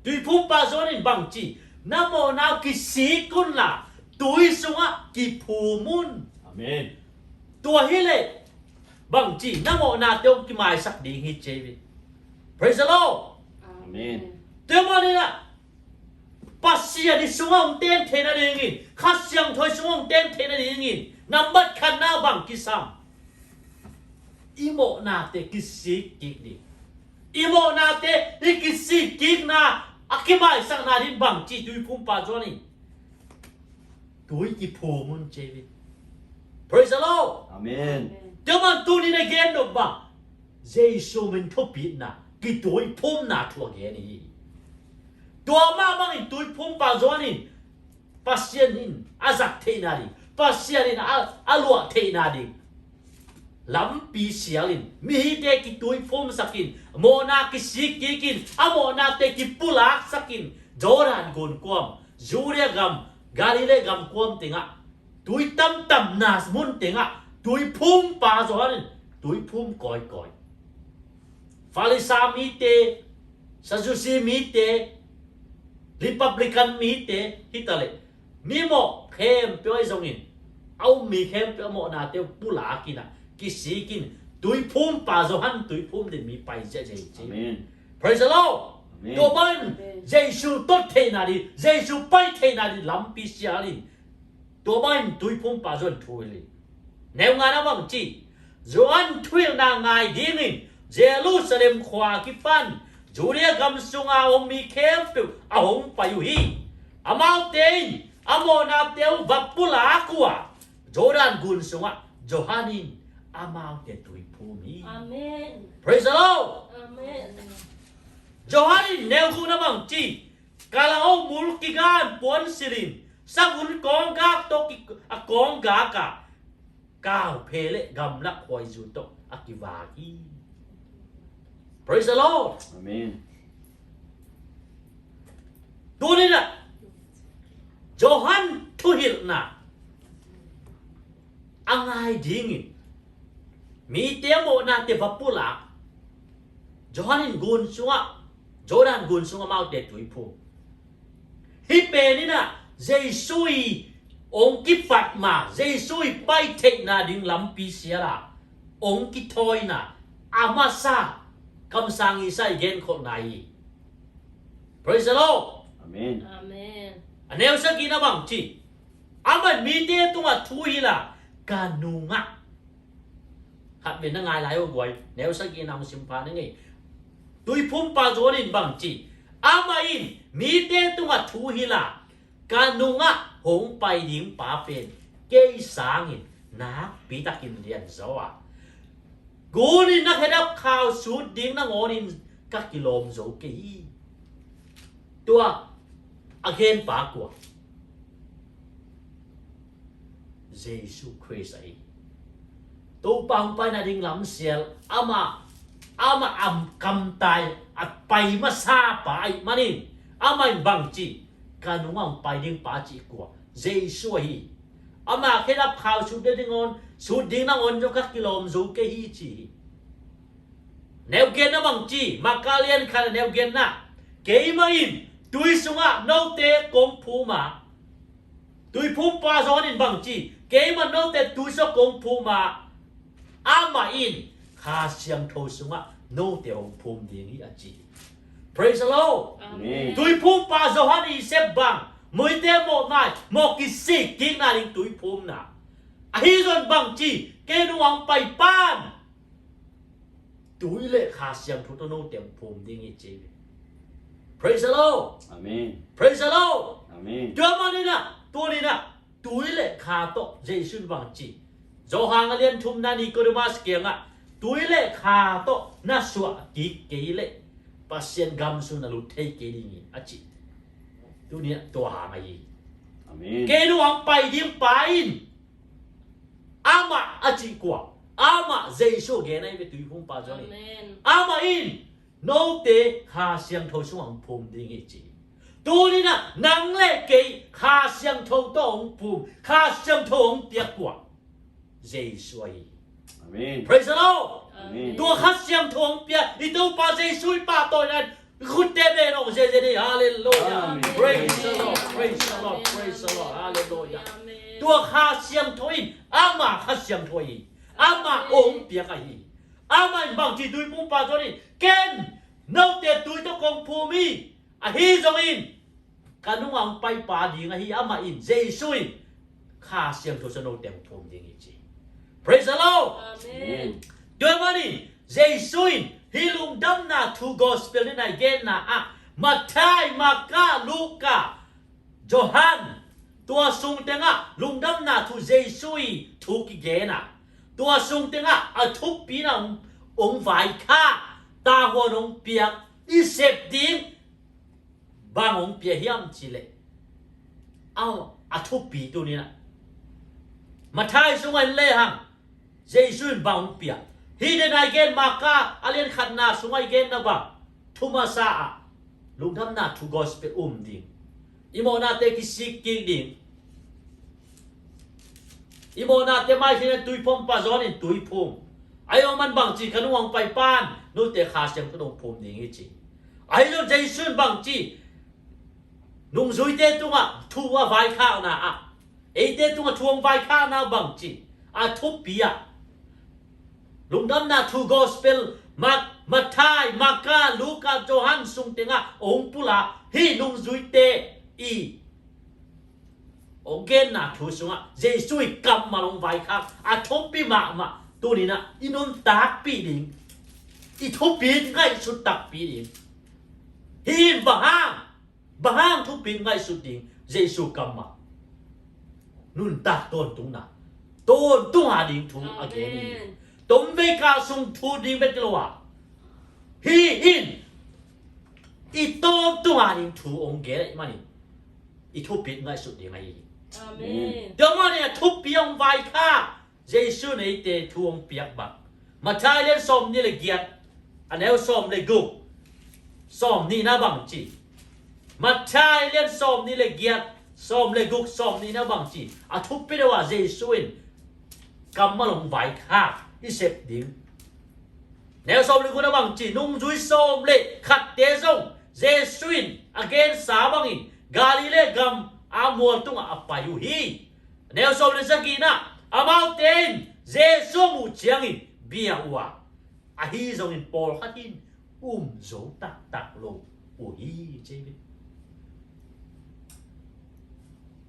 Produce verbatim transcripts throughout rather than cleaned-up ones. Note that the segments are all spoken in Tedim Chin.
Tuiphumpa Johan in bangci, na mawhna uh kisik unla, tui sungah kiphum un. Amen. Tua hileh bangci, na mawhnate hong kimaisak ding hi ci hi. Praise the Lord. Amen. Tua maninah Pasian i sungah hong ten theih nadingin, Kha Siangtho i sungah hong ten theih nadingin, nambat khatna bang kisam? I mawhnate kisik kik ding. I mawhnate i kisik kikna a kimaisakna ding bangci, Tuiphumpa Johan in tui kiphum un ci hi. Praise the Lord. Amen. Tua man tuni na gen nop bang, Jesu min thupitna, kituiphumna thu a gen hi. Tua mah bangin Tuiphumpa Johan in Pasian in a zat theihna ding, Pasian in a, a luah theihna ding lampi sialin, mihingte kituiphumsakin, mawhna kisik kikin, a mawhnate kipulaksakin, Jordan gun kuam, Judea gam, Galilee gam kuam tengah, tui tamtamna mun tengah Tuiphumpa Johan in tuiphum kawikawi. Farisa mite, Sadusi mite, Republican mite hitaleh, mimawh khempeuh ahi zongin, a um mi khempeuh a mawhnate uh pulakin ah, kisikin, Tuiphumpa Johan tuiphum ding mi pai ziahziah hi ci. Amen. Praise the Lord. Amen. Tua bangin Amen. Jesu tot theihna ding, Jesu pai theihna ding lampi sialin, tua bangin Tuiphumpa Johan thuhilh hi. Neu ngana bangci, Johan thuhilhna ngai dingin Jerusalem khua kipan Judea gam sunga om mi khempeuh a hong pai uh hi. Amaute in a mawhnate uh va pulak uh a, Jordan gun sungah Johan in amaute tuiphum hi. Amen. Praise the Lord. Amen. Johan in neu gukna bangci, Kalaho mul kigan puan silin, savun kawnggak tawh ki-, a kawnggak ah, kauphe le gamlak khuaizu tawh a kivak hi. Praise the Lord. Amen. Tuninah Johan thuhilhna a ngai dingin mite a mawhnate va pulak. Johan in gun sungah, Jordan gun sungah amaute tuiphum. Hih peninah Jesu i hong kipat ma, Jesu i pai theihna ding lampi siala hong kithawina a masa kamsang Isai genkholhna hi. Praise the Lord. Amen. Amen. A neu sagihna bangci, amah in mite tungah thuhilh a, ka nungah. Khat ven na ngai lai uh guai, neu sagihna hong simpha na ngei. Tuiphumpa Johan in bangci, amah in mite tungah thuhilh a, ka nungah hong pai ding pa pen kei sangin nakpitakin lianzaw a, gun in na khedap khau sut ding nangawnin ka kilawm zo kei hi. Tua a genpa kua? Jesu Khrist ahi. Topa hong paina ding lamsial amah, amah a kamtai a pai masapa ahih manin, amah in bangci, ka nungah hong pai ding pa cih kua? Jesu ahi. Ama khedap khau sut ding nangawn, sut ding nangawn zong ka kilawm zo kei hi ci hi. Neugenna bangci, Marka lian khat a neugenna, keimah in tui sungah note kong phum a, Tuiphumpa Johan in bangci, keimah note tui sungah kong phum a, amah in Kha Siangtho sungah note hong phum ding hi a ci hi. Praise the Lord. Amen. Tuiphumpa Johan i sep bang, muite mawh ngai, mawh kisik kikna ding tuiphumna. Ahi zong bangci, kei nungah hong pai pan tui le Kha Siangtho tawh note hong phum ding hi ci hi. Praise the Lord. Amen. Praise the Lord. Amen. Tua maninah, tuninah, tui le Kha tawh Jesu in bangci, Johan a lian thumna Nicodemus kiangah, tui le Kha tawh na suah kik kei leh Pasian gam sung na lut thei kei ding hi a ci. Tuninah tua hang ahi. Amen. Kei nungah hong pai ding pa in, amah a cih kua? Amah Jesu gen ahi ve, Tuiphumpa Johan in. Amen. Amah in note Kha Siangtho sungah hong phum ding hi ci hi. Tuninah nang le kei Kha Siangtho tawh hong phum, Kha Siangtho hong piak kua? Jesu ahi. Amen. Praise the Lord. Amen. Tua Kha Siangtho hong pia i Topa Jesu i pahtawina in Khutte beh nong ziazia ni. Halleluiah. Amen. Praise the Lord. Praise the Lord. Praise the Lord. Halleluiah. Amen. Tua Kha Siangtho in, amah Kha Siangtho hi. Amah hong piak ahi. Amah in bangci Tuiphumpa Johan in, ken note tui tawh kong phum hi. Ahi zongin ka nungah hong paipa ding ahi, amah in, Jesu in Kha Siangtho sung note hong phum ding hi ci. Praise the Lord. Amen. Tua manin Jesu in hih lungdamna thu gospel in a i genna ah Matthai, Marka, Luka, Johan, tua sung tengah lungdamna thu Jesu i thu kigen a, tua sung tengah a thupina hong, hong vaikhak, tavuan hong piak, i sep ding bang hong pia hiam cih leh, a, a thupi tuni-in ah Matthai sungah en lehang Jesu in bang hong pia. Hih den a i gen Marka a lian khatna sungah i genna bang, thu masa ah lungdamna thu gospel um ding. I mawhnate kisik kik ding. I mawhnate maizin Tuiphumpa Johan in tui phum. Ahi zong amah in bangci, ka nungah hong paipa in note Kha Siangtho hong phum ding hi ci. Ahi zong Jesu in bangci, nungzuite tungah thu a vaikhakna ah, eite tungah thu hong vaikhakna bangci, a thupi ah lungdamna thu gospel, Mat-, Matthai, Marka, Luka, Johan sung tengah hong pulak hih nungzuite i hong genna thu sungah Jesu i kammal hong vaikhak a thupi mahmah. Tuni-in ah i nuntakpih ding, i thupi ngaihsut takpi ding. Hih in bang hang, bang hang thupi ngaihsut ding? Jesu kammal, nuntak tawntungna, tawntung a ding thu a gen hi. Amen. Tomveika sung thu ding bek lo a, hih in i tawntung a ding thu hong gen ahih manin i thupi ngaihsut ding ahi hi. Amen. Tua manin a thupi hong vaikhak Jesu in eite thu hong piak bang. Matthai lian sawmnih le giat, a neu sawm le guk, sawmnihna bangci. Matthai lian sawmnih le giat, sawm le guk, sawmnihna bangci. A thupi deuh a Jesu in kammal hong vaikhak i sep ding. Neu sawm le gukna bangci, nungzui sawm le khatte zong Jesu in a gensa bangin Galilee gam a mual tungah a pai uh hi. Neu sawm le sagihna, amaute in Jesu a muh ciangin bia uh a, ahi zongin pawlkhat in um zo taktak lo uh hi, ci hi.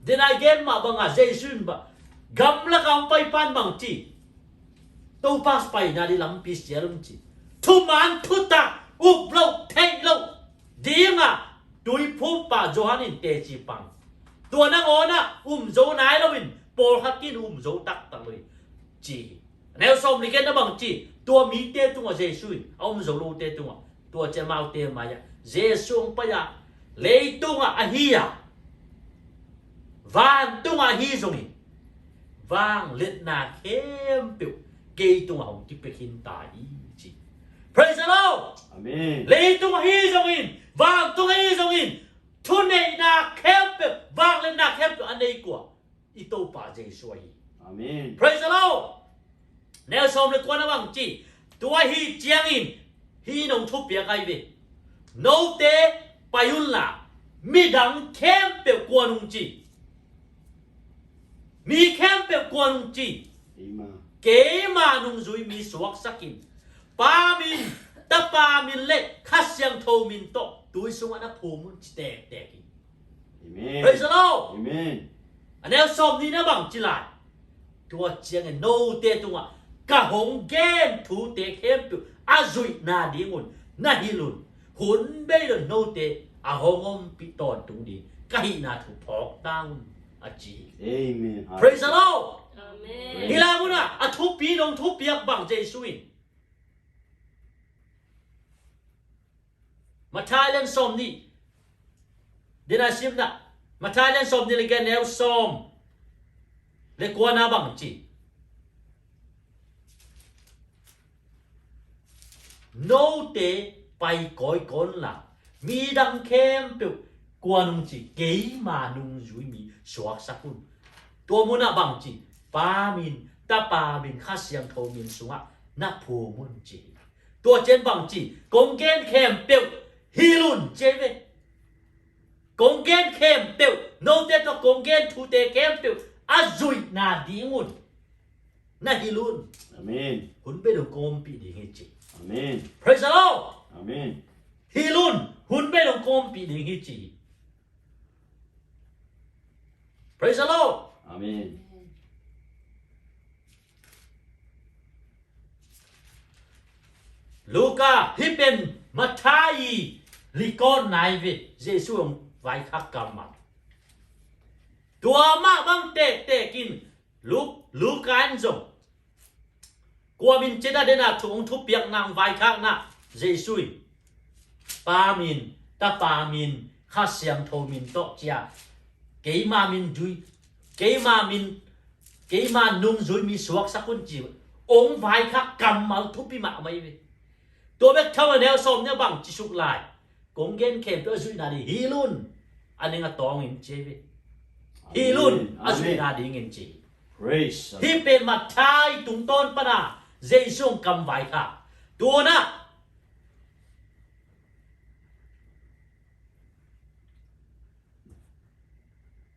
Den a i gen mah bangah Jesu in bang, gamlak a hong paipa in bangci, Topa paina ding lampi sial un ci. Thuman thutak, up loh theih loh dingah Tuiphumpa Johan in teci pang. Tua nangawnah um zo nai loin pawlkhat in um zo taktak lo hi, ci hi. Neu sawm le giatna bangci, tua mite tungah Jesu in a um zo lote tungah, tua ciang amaute mai-ah Jesu hong pai-a, leitungah ahi a, vantungah ahi zongin, vangliatna khempeuh kei tungah hong kipia khin ta hi, ci. Praise the Lord. Amen. Leitung ahi zongin, vantung ahi zongin, thuneihna khempeuh, vangliatna khempeuh a nei kua? I Topa Jesu ahi. Amen. Praise the Lord. Neu sawm le kuana bangci, tua ahi ciangin hih in hong thupiak ahi ve. Note pai unla, midang khempeuh kuan ung ci. Mi khempeuh kuan ung ci. Amen. Keima nungzui mi suaksak in, Pa min, Tapa min le Kha Siangtho min tawh tui sungah na phum un ci tektek hi. Amen. Praise the Lord. Amen. A neu sawmnihna bangci lai, tua ciangin note tungah ka hong gen thute khempeuh a zuihna dingun na hilh un. Hun bei lo-in note a hong ompih tawntung ding ka hihna thu phawk ta un, a ci hi. Amen. Praise the Lord. Amen. Hih lai munah a thupi in hong thupiak bang Jesu in. Matthai lian sawmnih, den a i simna, Matthai lian sawmnih le giat, neu sawm le kuana bangci, note pai kawikawi unla, midang khempeuh kuan ung ci, keima nungzui mi suaksak un. Tua munah bangci, Pa min, Tapa min, Kha Siangtho min sungah na phum un ci. Tua ciang bangci, kong gen khempeuh Hilh un ci ei ve. Kong gen khempeuh, note tawh kong gen thute khempeuh a zuihna dingun na hilh un. Amen. Hun bei dong kong ompih ding hi ci. Amen. Praise the Lord. Amen. Hilh un, hun bei dong kong ompih ding hi ci. Praise the Lord. Amen. Luka, hih pen Matthai likawtna hi ve, Jesu hong vaikhak kammal. Tua mah bang tektek in Lu-, Luka in zong kua min ci ei, a dena thu hong thupiakna, hong vaikhakna, Jesu in Pa min, Tapa min, Kha Siangtho min tawh ci a, keima min zui, keima min, keima nung zui mi suaksak un ci, hong vaikhak kammal thupi mahmah hi ve. Tua bek tham lo, a neu sawmnih ah bang ci suk lai? Kong gen khempeuh a zuihna ding hilh un, a ning a tawng in ci ei ve. Hilh un, amen, a zuihna dingin ci. Praise the Lord. Hih pen Matthai tungtawn pana Jesu hong kam vaikhak. Tua na,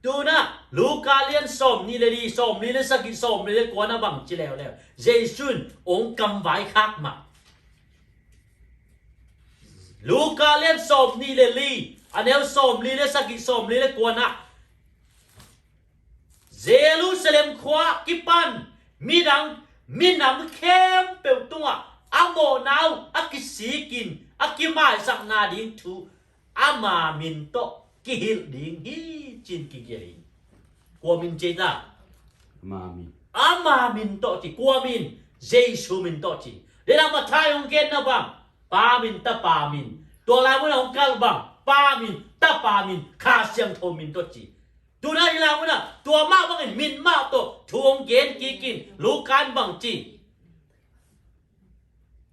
tua na, Luka lian sawmnih le li, sawmli le sagih, sawmli le kua na bang ci leuleu? Jesu in hong kam vaikhak mah. Luka lian sawmnih le li, a neu sawmli le sagih, sawmli le kua na, Jerusalem khua kipan midang, minam khempeuh tungah a mawhna uh a kisikin a kimaisakna ding thu ama min tawh kihilh ding hi, ci-in kigelh hi. Kua min ci ei ta? Ama min. Ama min tawh ci. Kua min? Jesu min tawh ci. Dena Matthai hong genna bang? Pa min, Tapa min. Tua lai munah hong kalh bang? Pa min, Tapa min, Kha Siangtho min tawh ci. Tua na, hih lai munah tua mah bangin min mah tawh thu hong gen kikin Luka in bang ci?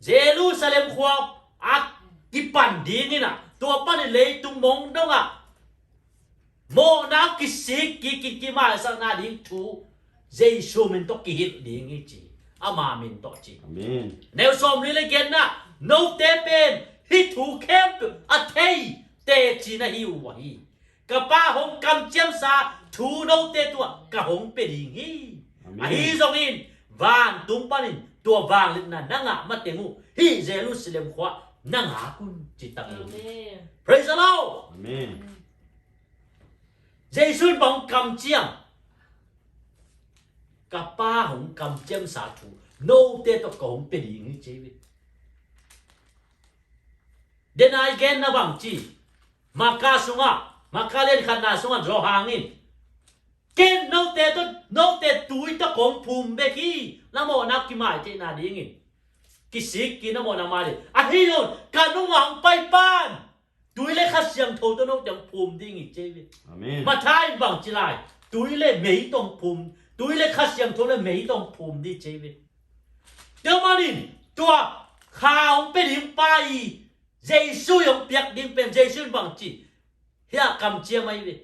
Jerusalem khua a kipan dingin ah, tua panin leitung mong dongah mawhna kisik kikin kimaisakna ding thu Jesu min tawh kihilh ding hi ci. Ama min tawh ci. Amen. Neu sawmli le giatna, note pen hih thu khempeuh a thei teci na hi uh ahi. Ka Pa hong kamciamsa thu note tungah ka hong pia ding hi. Amen. Ahi zongin vantung panin tua vangliatna na ngah mateng uh hih Jerusalem khua na ngak un, ci tak hi. Amen. Praise the Lord. Amen. Jesu in bang kamciam? Ka Pa hong kamciamsa thu note tawh ka hong pia ding hi, ci hi. Dena i genna bang ci? Marka sungah, Marka lian khatna sungah Johan in, ken note tawh, note tui tawh kong phum bek hi, na mawhna kimai theihna dingin. Kisik kik na mawhna mai ding. Ahi zong ka nungah hong pai pan tui le Kha Siangtho tawh note hong phum ding hi, ci hi. Amen. Matthai in bang ci lai? Tui le mei tawh hong phum, tui le Kha Siangtho le mei tawh hong phum ding, ci hi. Tua manin tua kha hong pia ding pa i Jesu i hong piak ding pen Jesu in bang ci? Hia kamciam ahi ve.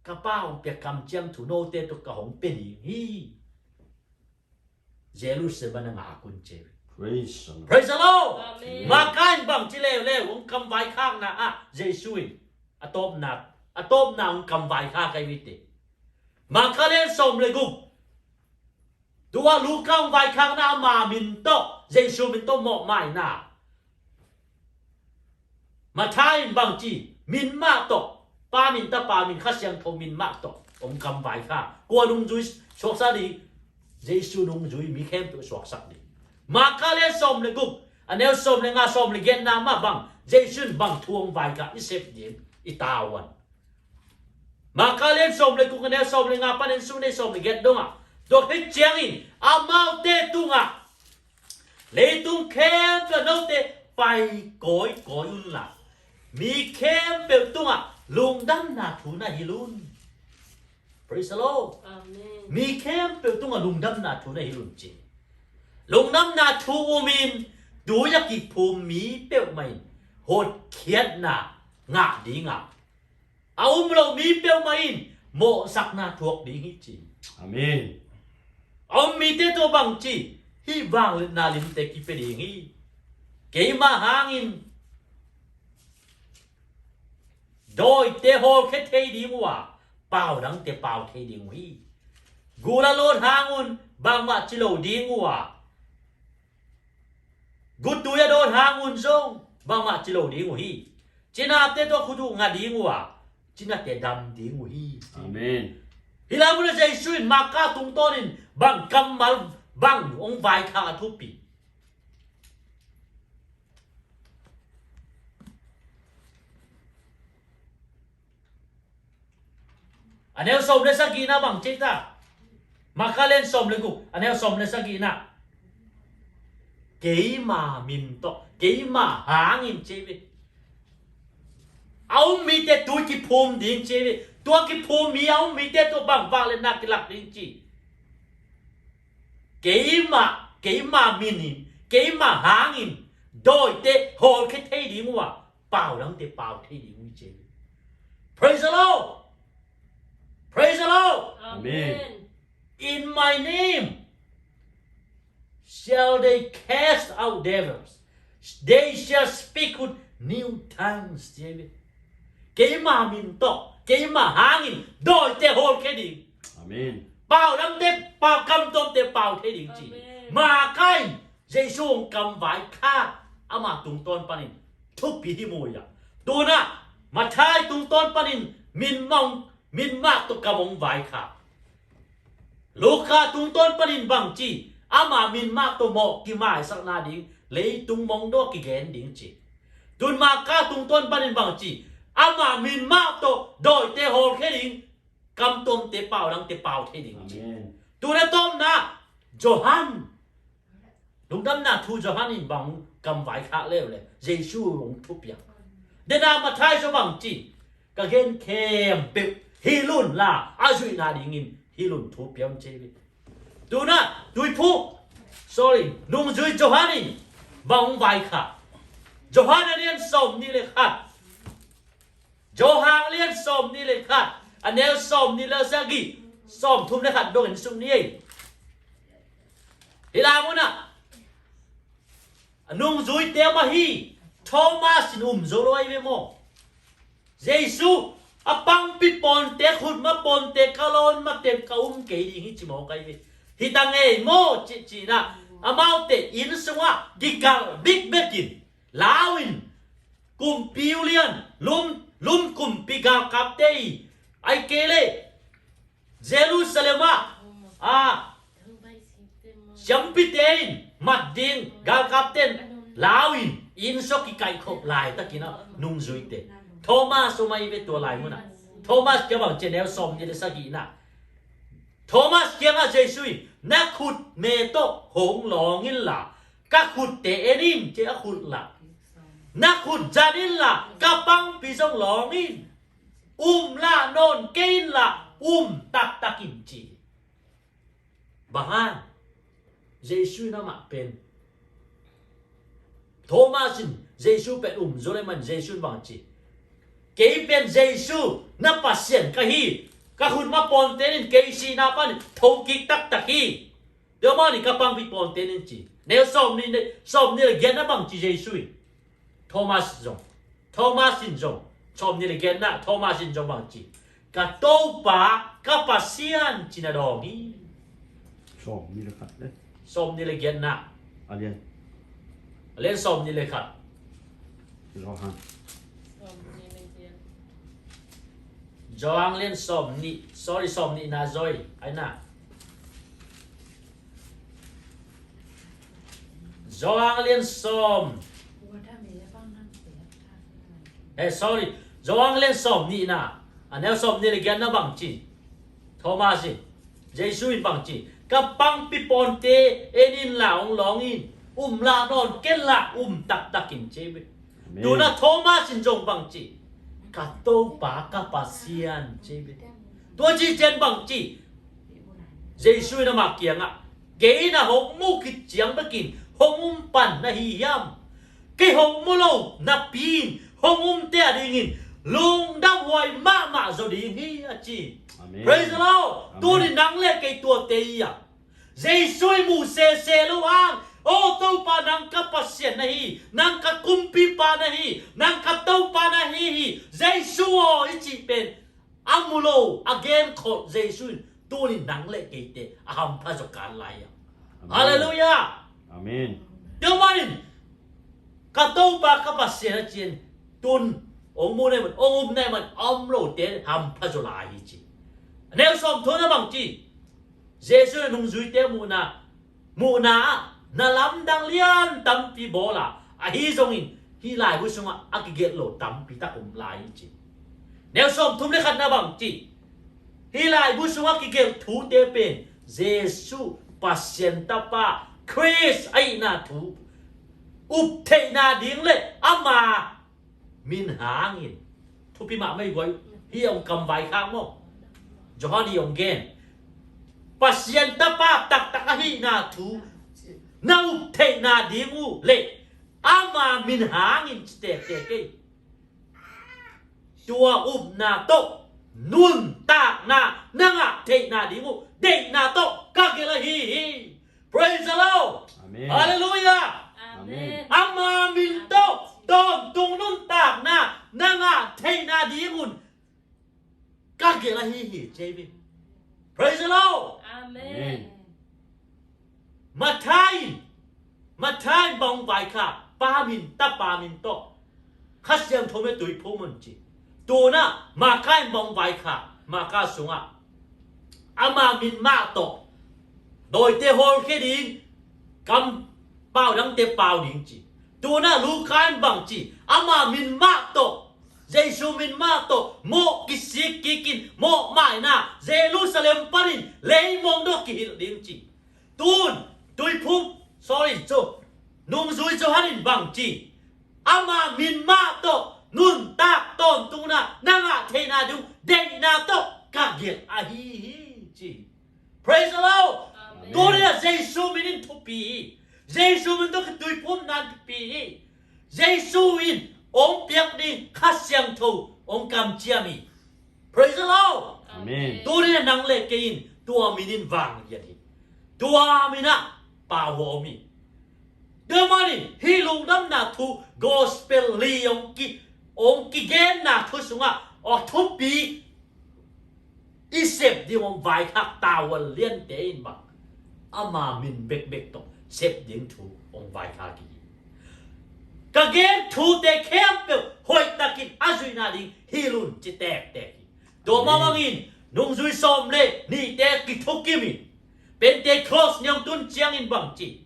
Ka Pa hong piak kamciam thu note tawh ka hong pia ding hi. Jerusalem ah na ngak un, ci hi. Praise the Lord. Praise the Lord. Amen. Marka in bang ci leuleu, hong kam vaikhakna ah Jesu in a tawpna, a tawpna hong kam vaikhak ahi ve te. Marka lian sawm le guk. Tua Luka hong vaikhakna ama min tawh, Jesu min tawh mawhmaina. Matthai in bang ci? Min mah tawh, Pa min, Tapa min, Kha Siangtho min mah tawh hong kam vaikhak. Kua nungzui suaksak ding? Jesu nungzui mi khempeuh suaksak ding. Marka lian sawm le guk, a neu sawm le nga, sawm le giatna mah bang, Jesu in bang thu hong vaikhak i sep ding, i tavuan. Marka lian sawm le guk, a neu sawm le nga panin sung nei sawm le giat dongah, tua khit ciangin amaute tungah, leitung khempeuh note pai kawikawi unla, mi khempeuh tungah lungdamna thu na hilh un. Praise the Lord. Amen. Mi khempeuh tungah lungdamna thu na hilh un, ci. Lungdamna thu umin tui a kiphum mi peuhmah in hotkhiatna ngah dingah, a um lo mi peuhmah in mawhsakna thuak ding hi, ci. Amen. A um mite tawh bang ci? Hih vangliatna limte kipia ding hi. Keima hangin Dawite hawlkhia thei ding uh a, pau dangte pau thei ding uh hi. Gul a lawt hang un bangmah ci lo ding uh a, gutui a dawt hang un zong bangmah ci lo ding uh hi. Cinate tawh khut uh nga ding uh a, cinate dam ding uh hi. Amen. Hih lai munah Jesu in Marka tungtawnin bang kammal bang hong vaikhak a thupi. A neu sawm le sagihna bang ci ta? Marka lian sawm le guk, a neu sawm le sagihna. Keima min tawh, keima hangin ci ve. A um mite tui kiphum ding ci ve. Tua kiphum mi a um mite tawh bang vak le na kilak ding ci. Keima, keima min in, keima hangin dawite hawlkhia thei ding uh a, pau dangte pau thei ding uh hi ci. Praise the Lord. Praise the Lord. Amen. In my name shall they cast out devils. They shall speak with new tongues. Keima min tawh, keima hangin dawite hawlkhia ding. Amen. Pau dangte pau, kam tuamte pau thei ding ci. Amen. Marka in Jesu hong kamvai kha ama tungtawn panin thupi hi mu ya. Tuna Mathai tungtawn panin min mah, min mah tawh kam hong vaikhak. Luka tungtawn panin bang ci, ama min mah tawh mawh kimaisakna ding, leitung mawngdaw kigen ding ci. Tun Marka tungtawn panin bang ci, ama min mah tawh dawite hawlkhia ding, kam tuamte pau dangte pau thei ding ci. Amen. Tuna tawpna Johan, Lungdamna Thu Johan in bang kamvai khak leu le Jesu hong thupiak. Dena Mathai zong bang ci, ka gen khempeuh hilh unla a zuihna dingin hilh un, thupiak un ci hi. Tuna tuiphu, sorry, nungzui Johan in bang hong vaikhak. Johan a lian sawm nih le khat. Johan lian sawm nih le khat, a neu sawm nih le sagih, sawm thum le khat dongin suk ni ei. Hih lai munah a nungzuite mah hi. Thomas in um zo lo ahi ve maw? Jesu a pangpi pawnte, khutma pawnte ka lawn maten ka um kei ding hi ci mawk ahi ve. Hih ta ngei maw ci, cinah amaute inn sungah kigal bikbekin lau in, kumpi ulian, lum, lum kumpi galkapte i, ai kei le Jerusalem ah a siampite in mat ding galkapte in lau in, inn sung kikaihkhop laitakin a nungzuite. Thomas om ahi ve tua lai munah. Thomas kiang bang ci, neu sawm nih le sagihna. Thomas kiangah Jesu in, na khutme tawh hong lawng inla, ka khutte en in ci, a khut lah. Na khut zan inla, ka pangpi zong lawng in. Um lah nawn kei inla, um taktak in ci. Bang hang? Jesu in amah pen, Thomas in Jesu pen um zo le man Jesu in bang ci, kei pen Jesu na Pasian ka hi. Ka khutma pawnte in kei sihna pan thokik taktak hi. Tua mah ni ka pangpi pawnte in ci. Neu sawm nih le, sawm nih le giatna bang ci Jesu in. Thomas zong, Thomas in zong, sawm nih le giatna Thomas in zong bang ci, ka Topa, ka Pasian ci na dawng hi. Sawm nih le khat le. Sawm nih le giatna. A lian. A lian sawm nih le khat. Johan. Johan lian sawm nih, sorry, sawm nihna zoi, aina. Johan lian sawm. Eh, sorry. Johan lian sawm nihna, a neu sawm nih le giatna bang ci. Thomas in, Jesu in bang ci, ka pangpi pawnte en inla hong lawng in, um lah nawn kei inla, um taktak in ci. Amen. Tuna Thomas in zong bang ci, ka Topa, ka Pasian ci. Tua ci ciang bang ci, Jesu in amah kiangah, kei na hong mu khit ciang bekin hong um pan na hi hiam? Kei hong mu lo napi in hong umte a dingin lungdamhuai mahmah zaw ding hi, a ci. Amen. Praise the Lord. Amen. Tuni nang le kei tuate hi a, Jesu i mu sese lo hang, aw Topa, nang ka Pasian na hi, nang ka Kumpipa na hi, nang ka Topa na hi hi. Jesu aw i cih pen a mu lo, a genkholh Jesu in tuni nang le keite a hampha zaw kan lai a. Amen. Halleluiah. Amen. Tua manin ka Topa ka Pasian a ci-in tun hong mu nai man, hong um nai man a om lote hampha zaw lai hi ci. Neu sawmthum na bang ci? Jesu in a nungzuite muhna, muhna ah na lamdang lian tampi bawl a, ahi zongin hih laibu sungah a kigelh lo tampi tak um lai hi ci. Neu sawmthum le khat na bang ci? Hih laibu sungah kigelh thute pen Jesu Pasian Tapa Khrist ahihna thu up theihna ding le ama min hangin. Thupi mahmah hi guai. Hih a hong kam vaikhak maw? Johan in hong gen. Pasian Tapa taktak ahihna thu na up theihna ding uh le ama min hangin ci tektek ei. Tua upna tawh nuntakna na ngah theihna ding uh deihna tawh ka gelh ahi hi. Praise the Lord. Amen. Halleluiah. Amen. Ama min tawh tawntung nuntakna na ngah theihna ding un ka gelh ahi hi ci ei ve. Praise the Lord. Amen. Amen. Matthai in, Matthai in bang vaikhak? Pa min, Tapa min tawh. Kha Siangtho mah tuiphum un ci. Tuna Marka in bang vaikhak? Marka sungah ama min mah tawh dawite hawlkhia ding, kam pau dangte pau ding ci. Tuna Luka in bang ci? Ama min mah tawh, Jesu min mah tawh mawh kisik kikin mawhmaina Jerusalem panin leimong dawh kihilh ding ci. Tun tuiphum, sorry, cu nungzui Johan in bang ci? Ama min mah tawh nuntak tawntungna na ngah theihna ding uh deihna tawh ka gelh ahi hi ci. Praise the Lord. Amen. Tuni a Jesu min in thupi hi. Jesu min tawh kituiphumna in thupi hi. Jesu in hong piak ding Kha Siangtho hong kamciam hi. Praise the Lord. Amen. Tuni a nang le kei in tua min in vang hiat hi. Tua min ah pau hawm hi. Tua manin hih lungdamna thu gospel li hong ki, hong kigenna thu sungah a thupi i sep ding hong vaikhak tavuan liante in bang ama min bekbek tawh sep ding thu hong vaikhak hi. Ka gen thute khempeuh hoihtakin a zuihna ding hilh un ci tektek hi. Tua mah bangin nungzui sawm le nihte kithukim in Pentecost ni hong tun ciangin bang ci?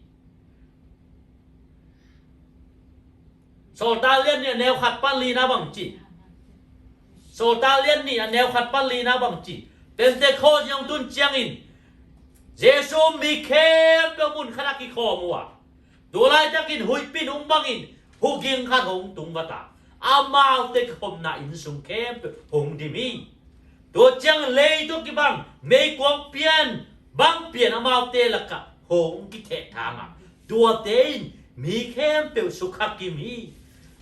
Sawltak lian nih a neu khat pan lina bang ci? Sawltak lian nih a neu khat pan lina bang ci? Pentecost ni hong tun ciangin Jesu mi khempeuh mun khat ah kikhawm uh a, tua laitakin huihpi nung bangin huging khat hong tung vat a, amaute kikhopna inn sung khempeuh hong dim hi. Tua ciang lei tawh kibang meikuang pian bang pian amaute lakah hong kithehthang a, tuate in mi khempeuh sukha kim hi.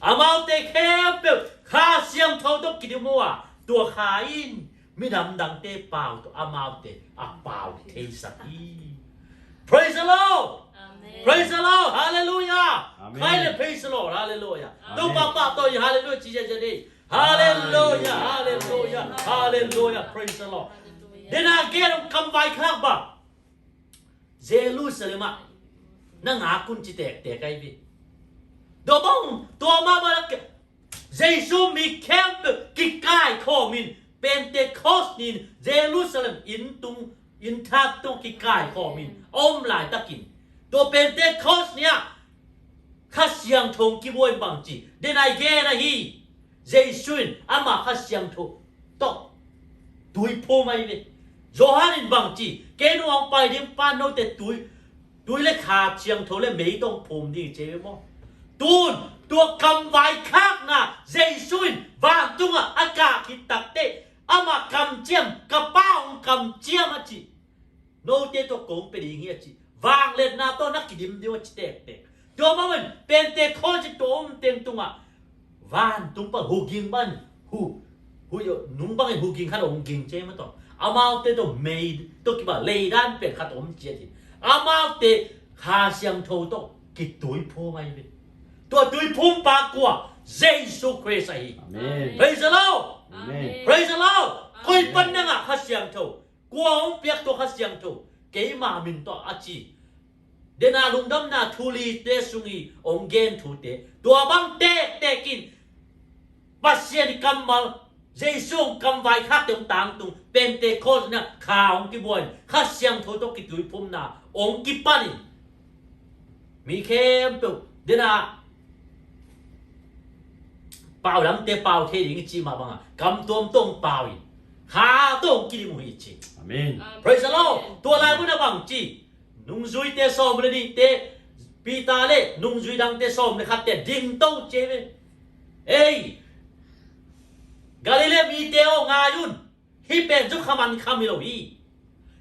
Amaute khempeuh Kha Siangtho tawh kidim uh a, tua Kha in minam dangte pau tawh amaute a pau theisak hi. Praise the Lord. Amen. Praise the Lord. Hallelujah. Amen. Khai le praise the Lord. Hallelujah. Amen. Topa pau tawh hi. Hallelujah. Ci ziahziah ni. Hallelujah. Hallelujah. Hallelujah. Praise the Lord. Hallelujah. Then again, kam vaikhak bang Jerusalem ah na ngak un ci tektek ahi ve. Tua bang, tua mah bang Jesu mi khempeuh kikaikhawm in Pentecost ni-in Jerusalem inn tung, inn thak tung kikaikhawm in a om laitakin, tua Pentecost ni-ah Kha Siangtho hong kibuak in bang ci? Denai gen ahi. Jesu in ama Kha Siangtho tawh tui phum ahi ve. Johan in bang ci? Kei nung hong pai ding Pa, note tui, tui le Kha Siangtho le mei tawh hong phum ding ci ve maw? Tun tua kam vaikhakna Jesu in vantungah a kah khit takteh ama kamciam, ka Pa hong kamciam a ci. Note tawh kong pia ding hi a ci. Vangliatna tawh na kidim ding uh a ci tektek. Tua mah bangin Pentecost tua om teng tungah vantung pan huging pan hu, hu, nung bangin huging khat hong ging ci mah tawh, amaute tawh mei tawh kibang leidan pen khat om ci a ci. Amaute Kha Siangtho tawh kitui phum ahi ve. Tua tui phum pa kua? Jesu Khrist ahi. Amen. Praise the Lord. Amen. Praise the Lord. Koi pan na ngah Kha Siangtho? Kua hong piak tua Kha Siangtho? Keima min tawh a ci. Dena lungdamna thu lite sung i hong gen thute, tua bang tektek in Pasian i kammal, Jesu hong kam vaikhakte hong tangtung, Pentecost na kha hong kibuai, Kha Siangtho tawh kituiphumna hong kipan in, mi khempeuh dena pau dangte pau thei ding i cih mah banga kam tuamtuam pau in, kha tawh hong kidim uh hi ci. Amen. Praise the Lord. Tua lai mun a bang ci, nungzuite sawm le nihte, Peter le nungzui dangte sawm le khatte dingto ci ve. Ei, Galilee mite aw, ngai un. Hih pen zukha mankham hi lo hi.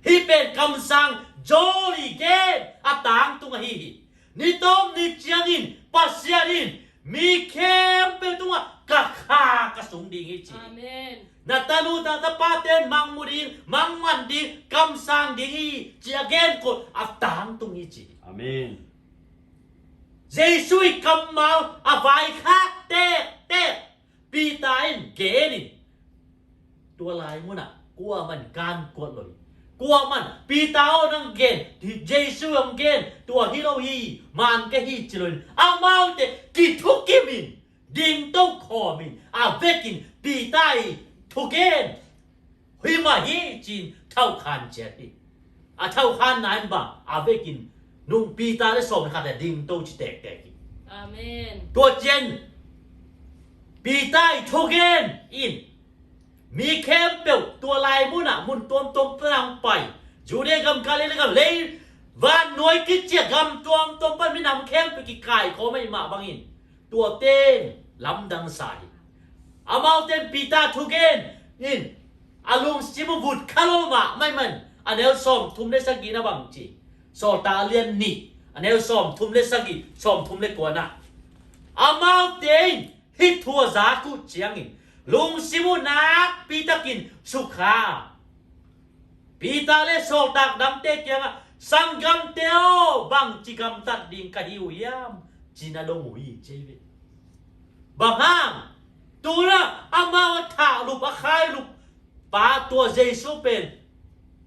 Hih pen kamsang jawlnei gen a tangtung ahi hi. Ni tawp ni ciangin Pasian in mi khempeuh tungah ka Kha ka sung ding hi ci. Amen. Na tanu na tapate in mangmu ding, mangman ding, kamsang ding hi ci a genkol a tangtung hi ci. Amen. Jesu i kammal a vaikhak tektek Peter in gen in, tua lai munah kuaman kan kuat lo hi. Kuaman Peter aw nang gen, Jesu hong gen tua hi lo hi, man ka hi ci lo in, amaute kithukim in, dingto khawm in, a vekin Peter i thugen hi mah hi ci-in thokhan ciat hi. A thokhanna in bang a vekin nung Peter le sawm le khat le dingto ci tektek hi. Amen. Tua ciang Peter i thugen in mi khempeuh tua lai munah mun tuamtuam pan hong pai, Judea gam, Galilee gam, lei vannuai kici a gam tuamtuam pan minam khempeuh kikaikhawm ahih mah bangin tuate in lamdang sa hi. Amaute in Peter thugen in a lungsim uh vut kha lo mahmah in, a neu sawmthum le sagihna bang ci. Sawltak a lian nih, a neu sawmthum le sagih, sawmthum le kuana. Amaute in hih thu a zak uh ciangin lungsim uh nakpi takin sukha, Peter le sawltak dangte kiangah, "Sanggamte aw, bangci gamtat ding ka hi uh hiam?" ci-in a dong uh hi ci hi ve. Bang hang? Tua amau a thahlup, a khailup pa tua Jesu pen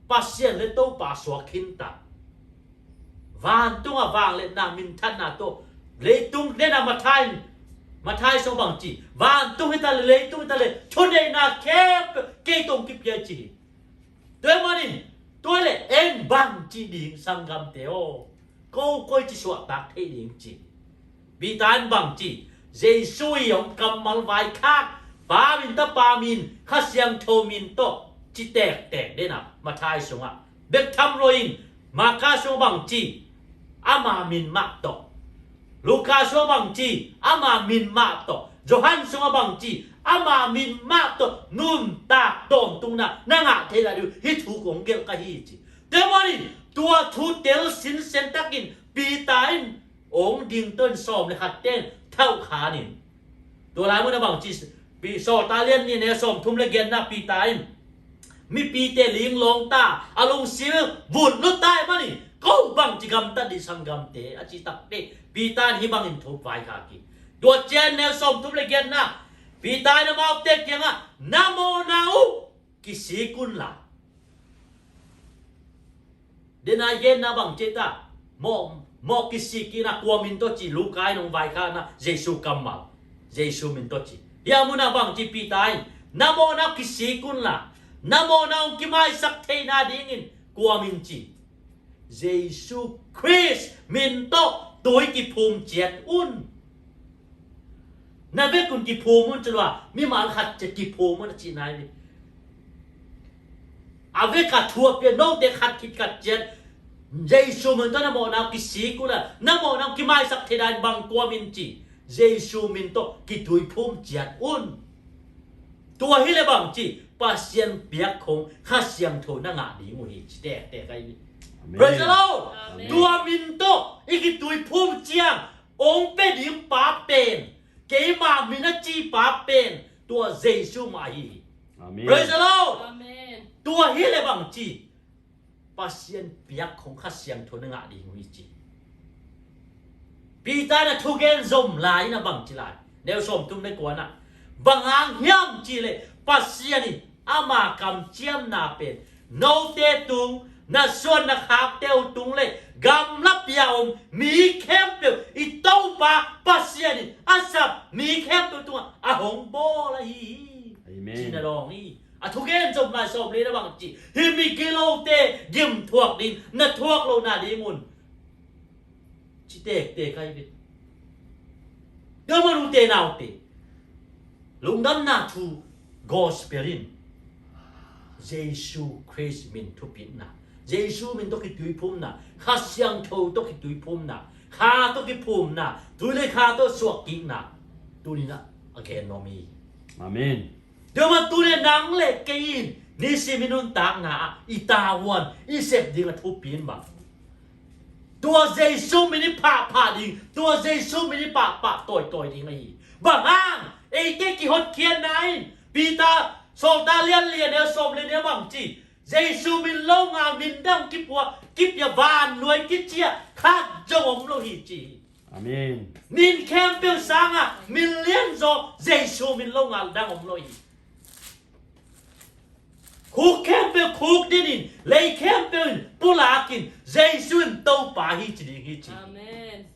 Pasian le Topa suak khinta. Vantung a vangliatna minthanna tawh leitung nena Matthai, Matthai sung bang ci, vantung hi ta le, leitung hi ta le, thuneihna khempeuh kei tawh kipia ci hi. Tua ahih manin tua le eng bang ci ding sanggamte aw, ko koici suahtak thei ding ci. Peter in bang ci, Jesu i hong kammal vaikhak, Pa min, Tapa min, Kha Siangtho min tawh ci tektek dena Matthai sungah bek tham lo in, Marka sungah bang ci, ama min mah tawh. Luka sungah bang ci, ama min mah tawh. Johan sungah bang ci, ama min mah tawh nuntak tawntungna na ngah thei lai ding uh hih thu kong gelh ka hi ci. Tua ahih manin tua thu tel sinsen takin Peter in hong dingto in sawm le khatte in thokhan in. Tua lai mun a bang ci, Pi-, Sawltak lian nih neu sawmthum le giatna Peter in mipite linglawng ta, a lungsim vut lut ta ahih manin ko bangci gamtat ding sanggamte a cih takte Peter in hih bangin thu vaikhak hi. Tua ciang neu sawmthum le giatna Peter in amaute kiangah, "Na mawhna uh kisik unla." Dena i genna bang ci ta, mawh, mawh kisik in a kua min tawh ci, Luka in hong vaikhakna Jesu kammal, Jesu min tawh ci. Hih a mun a bang ci Peter in, "Na mawhna kisik unla, na mawhna hong kimaisak theihna dingin kua min ci?" Jesu Khrist min tawh tui kiphum ciat un. Na vekun kiphum un ci lua, mimal khat ciat kiphum un a cihna hi. A vek a thu a pia note khat khit khat ciat Jesu min tawh na mawhna kisik unla, na mawhna kimaisak theihna ding bang kua min ci? Jesu min tawh kituiphum ciat un. Tua hi le bang ci, Pasian piak khong Kha Siangtho na ngah ding uh hi ci tektek ahi hi. Amen. Praise the Lord. Amen. Tua min tawh i kituiphum ciang hong pia ding pa pen, keima min a ci pa pen tua Jesu mah hi. Amen. Praise the Lord. Amen. Tua hi le bang ci, Pasian piak khong Kha Siangtho na ngah ding uh hi ci. Peter na thugen zom lai na bang ci lai? Neu sawmthum le kuana, bang hang hiam cih leh Pasian in ama kamciamna pen note tung, na suan na khakte uh tung le gamlapi a om mi khempeuh i Topa Pasian in a sap mi khempeuh tungah a hong bawl ahi hi. Amen. Cihna dawng hi. A thugen zom lai sawm le na bang ci, hih mi gilote gim thuak ding, na thuak lo nading un. Ci tektek ahi ve. Tua man ute naute, lungdamna thu gospel in Jesu Khrist min thupitna, Jesu min tawh kituiphumna, Kha Siangtho tawh kituiphumna, Kha tawh kiphumna, tui le Kha tawh suakkikna, tuni-in a gen nuam hi. Amen. Tua mah tuni nang le kei in nisim i nuntakna ah i tavuan i sep ding a thupi in bang, tua Jesu min i phahphah ding, tua Jesu min i pahpah tawitawi ding ahi. Bang hang, eite kihotkhiatna in, Peter sawltak lian li a neu sawm le nih a bang ci, Jesu min lo nga min dang kipua, kipia, vannuai kici-ah khat zong om lo hi ci hi. Amen. Min khempeuh sangah min lianzaw Jesu min lo nga dang om lo hi. Khuk khempeuh khukdin in, lei khempeuh in pulak in, Jesu in Topa hi ci ding hi ci. Amen.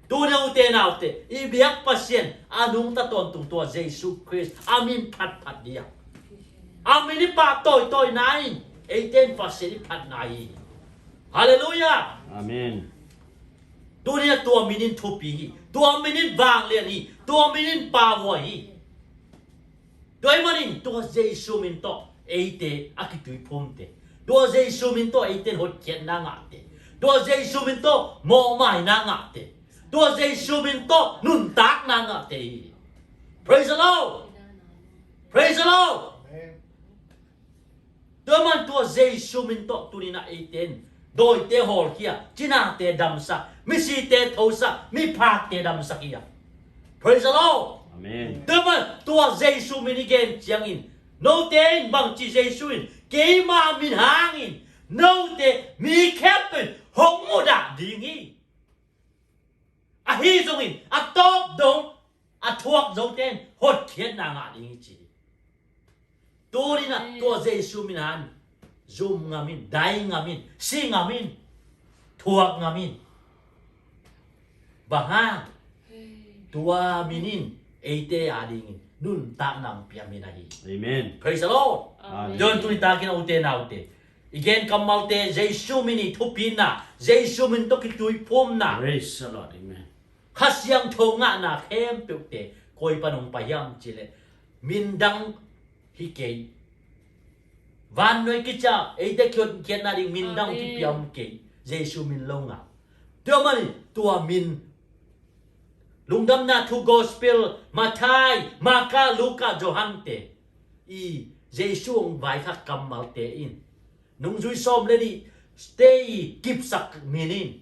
Tuni ute naute, i biak Pasian a nungta tawntung tua Jesu Khrist a min phatphat ding a, a min i pah tawitawina in eite in Pasian i phatna hi. Halleluiah. Amen. Tuni-ah tua min in thupi hi, tua min in vanglian hi, tua min in pauhuai hi. Tua ahih manin tua Jesu min tawh eite a kituiphumte, tua Jesu min tawh eite in hotkhiatna ngahte, tua Jesu min tawh mawhmaina ngahte, tua Jesu min tawh nuntakna ngahte hi. Praise the Lord. Praise the Lord. Amen. Tua man tua Jesu min tawh tuni-in ah eite in dawite hawlkhia, cinate damsak, misite thosak, miphakte damsak hi a. Praise the Lord. Amen. Tua man tua Jesu min i gen ciangin note in bangci Jesu in keima min hangin note mi khempeuh in hong mudah ding hi. Ahi zongin a tawp dong a thuak zote in hotkhiatna ngah ding hi ci hi. Tuni-in ah tua Jesu min hangin zum ngam in, dai ngam in, si ngam in, thuak ngam in. Bang hang? Tua min in eite adingin nuntakna hong pia min ahi. Amen. Praise the Lord. Amen. Tua ahih manin tuni takin a ute naute, i gen kammalte, Jesu min i thupina, Jesu min tawh kituiphumna, praise the Lord. Amen. Kha Siangtho ngahna khempeuhte koi pan hong pai hiam cih leh min dang hi kei. Vannuai kici-a eite kihotkhiatna ding min dang, amen, kipia om kei. Jesu min lo ngah. Tua manin tua min, Lungdamna Thu Gospel, Matthai, Marka, Luka, Johan te i Jesu hong vaikhak kammalte in nungzui sawm le nihte i kipsak min in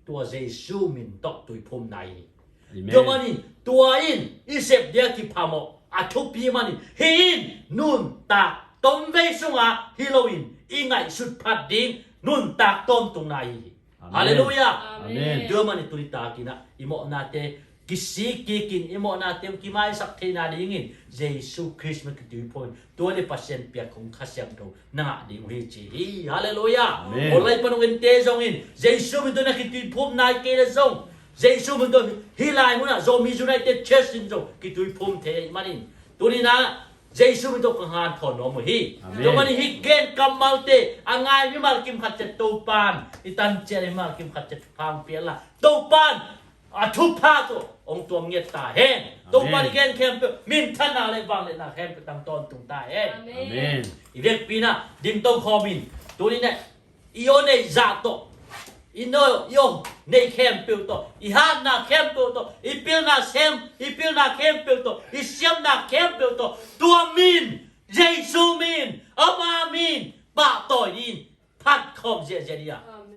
tua Jesu min tawh tuiphumna hi. Amen. Tua manin tua in i sep dia kiphamawh a thupi manin hih in nuntak tomvei sunga hi loin i ngaihsut phat ding nuntak tawntungna hi. Amen. Halleluiah. Amen. Tua manin tuni takin ah i mawhnate kisik kikin, i mawhnate hong kimaisak theihna dingin Jesu Khrist min kituiphum in, tua le Pasian piak hong Kha Siangtho na ngah ding uh hi ci hi. Halleluiah. Amen. Online pan hong ente zongin Jesu min tawh na kituiphum nai kei le zong, Jesu min tawh hih lai munah Zomi United Church in zong kituiphum thei ahih manin tuni-in ah Jesu min tawh ka hanthawn nuam uh hi. Amen. Tua manin hih gen kammalte a ngai mimal kim khat ciat Topa'n i tan ciat mimal kim khat ciat hong pia inla, Topa'n a thupha tawh hong tuam ngiat ta hen. Amen. Topa'n i gen khempeuh minthanna le vangliatna khempeuh tang tawntung ta hen. Amen. Amen. I vekpi-in ah dingto khawm in, tuni-in ah i aw neih zah tawh, i no, i aw neih khempeuh tawh, i hatna khempeuh tawh, i pilna sem, i pilna khempeuh tawh, i siamna khempeuh tawh tua min, Jesu min, ama min pahtawi dingin phat khawm ziahziah ding a. Amen.